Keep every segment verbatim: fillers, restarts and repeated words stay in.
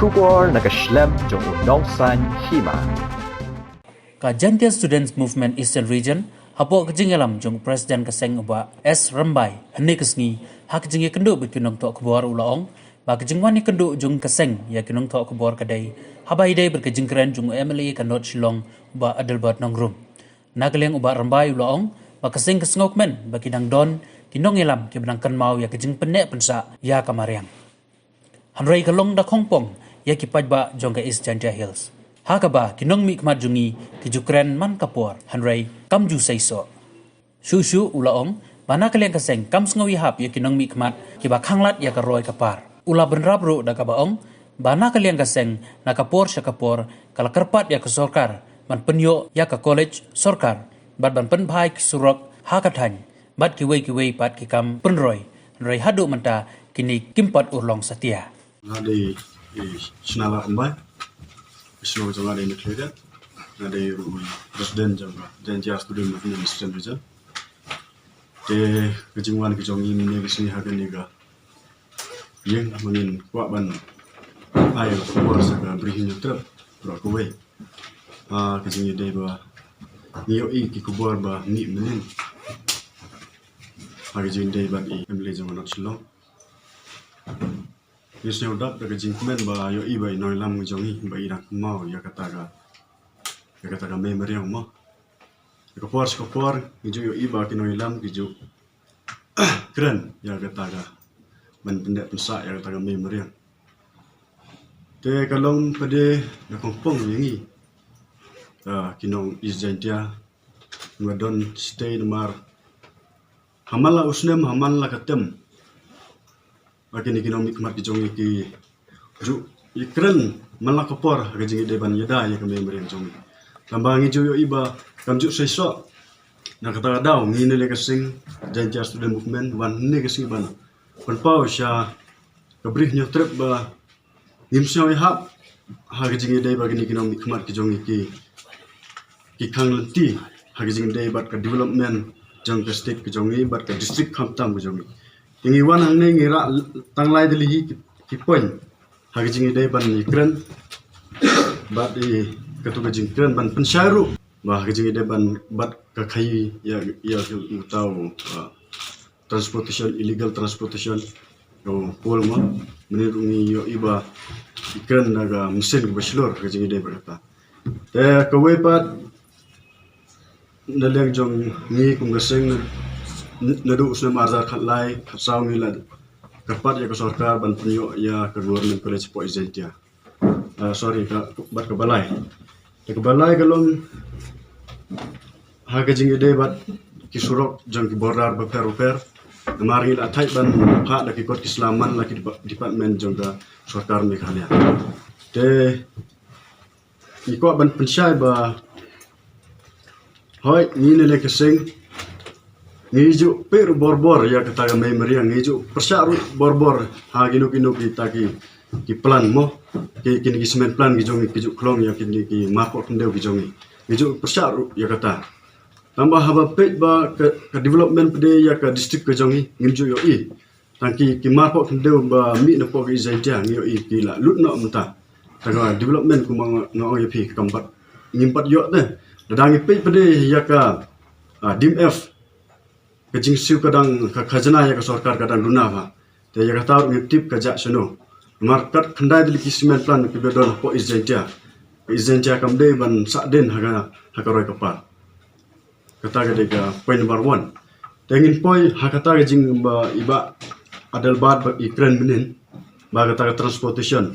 Khubor na ka shlem jong u nongsan hima. Ka Jaintia Students Movement Eastern Region, hapoh ka jingïalam jong u President ka seng u Bah S Rymbai, hynne ka sngi, ha ka jingïakynduh bad ki nongthoh khubor u la ong ba ka jingwan ïakynduh jong ka seng ïa ki nongthoh khubor ka dei haba ïadei bad ka jingkren jong u M L A ka North Shillong u Bah Adelbert Nongrum. Na ka liang u Bah Rymbai u la ong ba ka seng ka sngewkmen ba ki dang don ki nongïalam kiba dang kynmaw ïa ka jingpynneh pynsah ïa ka mariang. Hynrei ka long da khongpong ïa ki paidbah jong ka East Jaintia Hills, ha kaba ki nongmihkhmat jong ngi ki ju kren man ka por, hynrei kam ju seisoh. Shuh shuh u la ong ba na ka liang ka seng kam sngew ïahap ïa ki nongmihkhmat kiba khanglad ïa ka roi ka par. U la bynrap ruh da kaba ong ba na ka liang ka seng na ka por sha ka por ka la kyrpad ïa ka sorkar ban pynïoh ïa ka college sorkar bad ban pynbha ïa ki surok ha ka thaiñ bad kiwei kiwei pat ki kam pynroi, hynrei haduh mynta kine kim pat urlong satia. Nga dei i Shnala Rymbai, i shnong jong nga dei Nongkhlei. Nga dei ruh i president jong ka Jaintia Student Movement Eastern Region. Te ka jingwan ka jong ngi mynne ka sngi ha kane ka ïing, ma ngin kwah ban ai ka khubor sha ka Bri Hynñiewtrep baroh kawei. Ah, ka jingïadei ba ngi ïohi ki khubor ba mih mynnin ha ka jingïadei bad i M L A jong ka North Shillong. Ngi sngewdap da ka jingkmen ba ïohi ba i nongïalam jong ngi ba i dang kynmaw ïa kata ka, ïa kata ka mei mariang mo. Ïa ka por sha ka por ngi ju ïohi ba ki nongïalam ki ju kren ïa kata ka ban pyndep pynsah ïa kata ka mei mariang. Te ka long pat de na khongpong ïa ngi, ah, ki nong East Jaintia, ngi don shatei namar ha man la u snem, ha man la ka tem, ba kine ki nongmihkhmat ki jong ngi ki ju ïakren man la ka por ha ka jingïadei ban ïada ïa ka mei mariang jong ngi. Tangba ngi ju ïohi ba kam ju seisoh. Na kata ka daw ngi ne le ka seng Jaintia Student Movement wan ne ka seng ban pynpaw sha ka Bri Hynñiewtrep ba ngim sngew ïahap ha ka jingïadei ba kine ki nongmihkhmat ki jong ngi ki, ki khang lynti ha ka jingïadei bad ka development jong ka state ka jong ngi bad ka district khamtam ka jong ngi. Te ngi wan hangne ngi rah tang lai tylli hi ki, ki point ha ka jingïadei ban ïakren bad i katu ka jingkren ban pynshai ruh ba ha ka jingïadei ban bad ka khaïi ïa, ïa uta u, ah, transportation, illegal transportation. Ka pol mo, mynne ruh ngi ïohi ba i kren da ka machine kaba shlur ha ka jingïadei bad kata. Te kawei pat na liang jong ngi kum ka seng na, naduh u snem arhajar khatlai khatsaw ngi la kyrpad ïa ka sorkar ban pynïoh ïa ka government college hapoh East Jaintia. Ah, sorry, ka, bad ka Balai. Te ka Balai ka long ha ka jingïadei bad ki surok jong ki border bapher bapher. Namar ngi la thait ban phah da ki kot ki sla man la ki depa-, department jong ka sorkar Meghalaya. Te ngi kwah ban pynshai ba hoi, ngi ne le ka seng ngi ju peit ruh bor bor ïa kata ka mei mariang, ngi ju pyrshah ruh bor bor ha kino kino kita ki, ki plan mo, ki, kine ki cement plant ki jong ngi, ki ju khlong ïa kine ki marpoh khyndew ki jong ngi. Ngi ju pyrshah ruh ïa kata. Tangba haba peit ba ka, ka development pat de ïa ka district ka jong ngi ngim ju ïohi. Tang ki, ki marpoh khyndew ba mih napoh ka East Jaintia ngi ïohi ki la lut noh mynta. Tang ka development kumba nga, nga ong ïa phi kam pat, ngim pat ïoh te. Lada ngi peit pat de ïa ka, ah, D M F, ka jingsiew ka dang, ka khajna ïa ka sorkar ka dang duna bha. Te ïa kata ruh ngim tip ka jah shano. Namar kat khyndai tylli ki cement plant kiba don hapoh East Jaintia. East Jaintia kam dei ban sah dien ha ka, ha ka roi ka par. Kata ka dei ka point number one. Te ngin poi ha kata ka jingba i Bah Adelbert ba i kren mynnin ba kata ka transportation.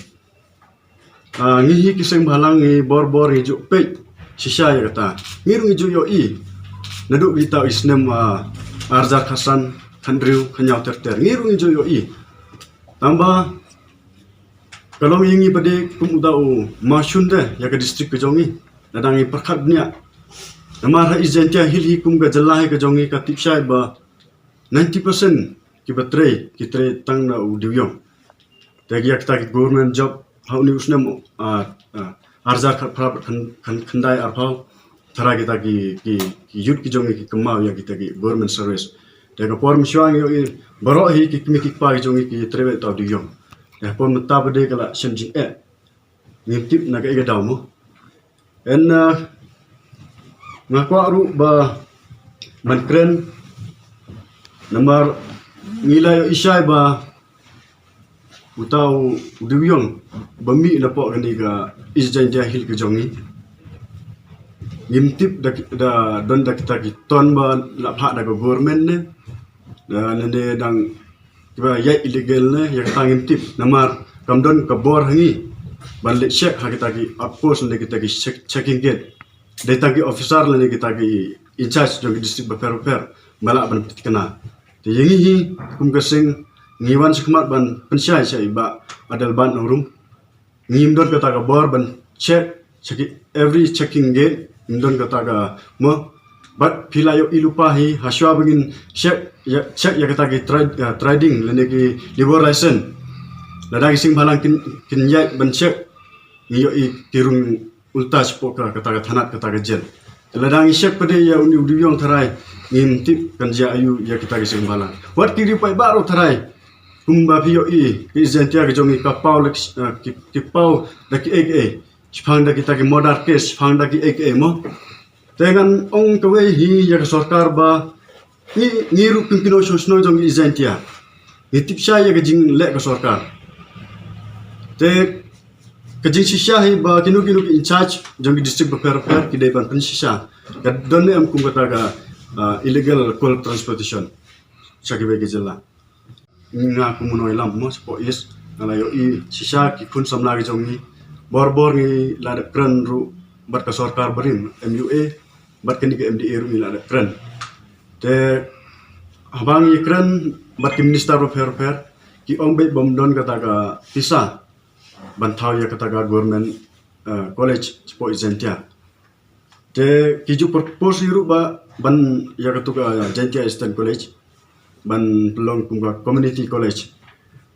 Ah, ngi hi ki seng bhalang ngi bor bor ngi ju peit shisha ïa kata. Ngi ruh ngi ju ïohi naduh kita i snem, ah, arhajar khatsan, khathynriew, khathynñiaw ter ter. Ngi ruh ngi ju ïohi. Tangba ka long ïa ngi pat de kum uta u mawshun te ïa ka district ka jong ngi. Lada ngi pyrkhat bniah. Namar ha East Jaintia Hills hi kum ka jylla hi ka jong ngi ka tip shai ba ninety percent kiba trei, ki trei tang na u dewïong. Te ïa kita ki government job ha une u snem, ah, ah, arhajar khatphra bad khan, khan, khyndai arphew. Tharai kita ki, ki, ki youth ki jong ngi ki kynmaw ïa kita ki government service. Te ka por mynshuwa ngi ïohi baroh hi ki kmie ki kpa ki jong ngi ki trei beit uta u dewïong. Te ha por mynta pat de ka la shem jingeh. Ngim tip na kaei ka daw mo. En, ah, nga kwah ruh ba ban kren namar ngi la ïohi shai ba uta u Dewiong ba mih napoh kane ka East Jaintia Hills ka jong ngi. Ngim tip da, da don da kita ki ton ba la phah da ka government ne, da ne, ne dang kiba ïaid illegal ne, ïa kata ngim tip. Namar kam don ka bor ha ngi ban leit check ha kita ki outpost ne, kita ki check, checking gate. Dei tang ki officer lane kita ki in charge jong ki district bapher bapher ba lah ban pynthikna. Te ïa ngi hi kum ka seng ngi wan shakhmat ban pynshai sha i Bah Adelbert Nongrum. Ngim don kata ka bor ban check, check every checking gate, ngim don kata ka mo. Bad phi la ïohi lypa hi, hashwa ba ngin check ïa, check ïa kata ki trad-, uh, trading lane ki labour license. Lada ki seng bhalang kin, kin ïaid ban check, ngi ïohi ki rung ulta shapoh ka, kata ka thanat, kata ka jel. Lada ngi check pat ïa une u Dewiong tharai, ngim tip kan jia aïu ïa kita ki seng bhalang. Wat ki riew paidbah ruh tharai, kumba phi ïohi, ki East Jaintia ka jong ngi ka paw la ki, eh, ki, ki paw da kiei kiei. Shaphang da kita ki murder case, shaphang da kiei kiei mo. Te ngan ong kawei hi ïa ka sorkar ba ngi, ngi ruh kum ki nongshong shnong jong ki East Jaintia ngi tip shai ïa ka jingleh ka sorkar. Te ka jingshisha hi ba kino kino ki in charge jong ki district bapher bapher ki dei ban pynshisha. Ka don ne em kum kata ka, ah, illegal coal transportation sha kiwei ki jylla. Nga kum u nongïalam mo shapoh East, nga la ïohi shisha ki khun samla ki jong ngi. Bor bor ngi la dep kren ruh bad ka sorkar barim, M U A, bad kane ka M D A ruh ngi la dep kren. Te haba ngi kren bad ki minister bapher bapher, ki ong beit bym don kata ka pisa ban thaw ïa kata ka government, eh, college shapoh East Jaintia. Te ki ju propose hi ruh ba ban ïa katu ka Jaintia Eastern College ban pynlong kum ka community college.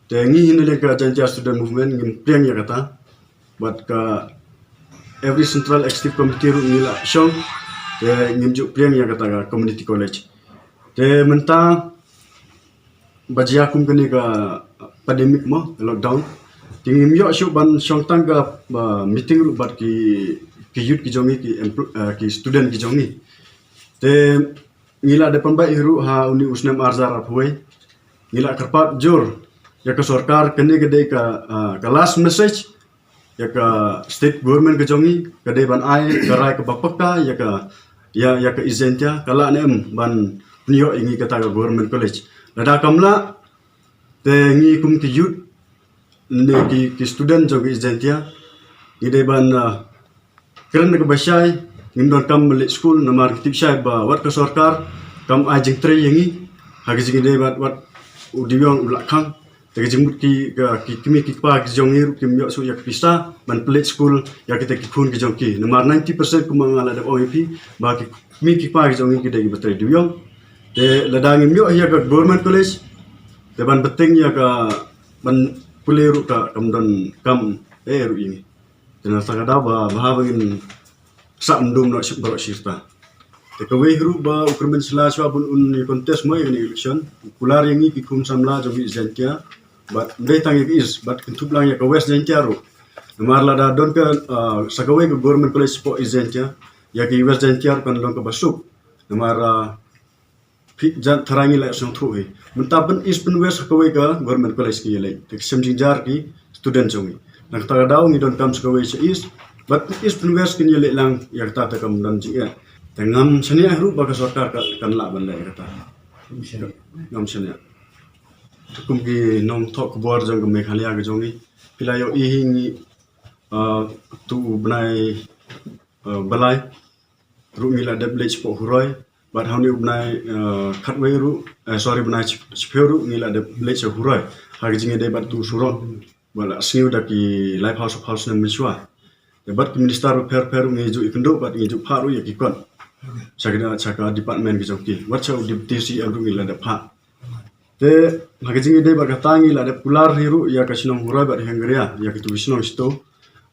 Te ngi hi na liang ka Jaintia Student Movement ngim pdiang ïa kata. Bad ka every Central Executive Committee ruh ngi la shong. Te ngim ju pdiang ïa kata ka community college. Te mynta ba jia kum kane ka pandemic mo, lockdown. Te ngim ïoh shuh ban shong tang ka, ah, meeting ruh bad ki, ki youth ki jong ngi, ki empl-, ah, ki student ki jong ngi. Te ngi la dep pynbeit hi ruh ha une u snem ar hajar arphew wei. Ngi la kyrpad jur ïa ka sorkar, kane ka dei ka, ah, ka last message ïa ka state government ka jong ngi, ka dei ban ai ka rai kaba paka ïa ka, ïa, ïa ka East Jaintia, ka lah ne em ban pynïoh ïa ngi kata ka government college. Lada kam lah, te ngi kum ki youth ne ki, ki student jong ka East Jaintia, ngi dei ban, ah, kren da kaba shai, ngim donkam ban leit skul namar ngi tip shai ba wat ka sorkar kam ai jingtrei ïa ngi ha ka jingïadei bad wat u Dewiong u Lahkhang. Te ka jingmut ki, ka, ki kmie ki kpa ki jong ngi ruh kim ïoh shuh ïa ka pisa ban pynleit skul ïa kita ki khun ki jong ki. Namar ninety percent kumba nga la dep ong ïa phi ba ki kmie ki kpa ki jong ngi ki dei kiba trei Dewiong. Te lada ngim ïoh ïa ka government college, te ban bteng ïa ka ban pule ruh ka kam donkam eh ruh ïa ngi. Te na kata ka daw ba, ba haba ngin sah mdum noh shi baroh shi rta. Te kawei hi ruh ba u Kyrmen Shylla shuwa ban un ïa contest mo ïa kane election, u kular ïa ngi ki khun samla jong ki East Jaintia, bad ym dei tang ïa ka East, bad kynthup lang ïa ka West Jaintia ruh. Namar lada don ka, ah, sa kawei ka government college shapoh East Jaintia, ïa ki West Jaintia ruh kan long kaba suk. Namar, ah, phi jan tharai ngi la sngewthuh hi. Mynta pyn East pyn West ha kawei ka government college ki ïaleit. Te ka shem jingjar ki student jong ngi. Na kata ka daw ngi donkam sa kawei sa East. Bad pyn East pyn West kin ïaleit lang ïa kata te kam don jingeh. Te ngam shaniah ruh ba ka sorkar ka, kan lah ban leh ïa kata. Ngam shaniah. Te kum ki nongthoh khubor jong ka Meghalaya ka jong ngi, phi la ïohi hi ngi, ah, tu u bnai, ah, ba lai ruh ngi la dep leit shapoh Huroi. Bad ha une u bnai, eh, khatwei ruh, eh, sorry, bnai ship-, shiphew ruh ngi la dep leit sha Huroi ha ka jingïadei bad tu surok ba la sniew da ki laiphew shiphew snem mynshuwa. Te bad ki minister bapher bapher ruh ngi ju ïakynduh bad ngi ju phah ruh ïa ki kot sha ka, sha ka department ki jong ki. Wat sha u Deputy C M ruh ngi la dep phah. Te ha ka jingïadei bad kata ngi la dep kular hi ruh ïa ka shnong Huroi bad Hengria, ïa kitu ki shnong shitu,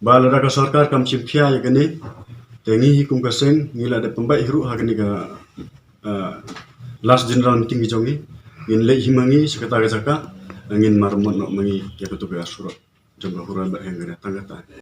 ba lada ka sorkar kam shim khia ïa kane, te ngi hi kum ka seng ngi la dep pynbeit hi ruh ha kane ka, ah, last general meeting ki jong ngi. Ngin leit hi ma ngi sha kata ka jaka, ngin maramot noh ma ngi ïa katu ka surok jong ka Huroi bad Hengria tang kata.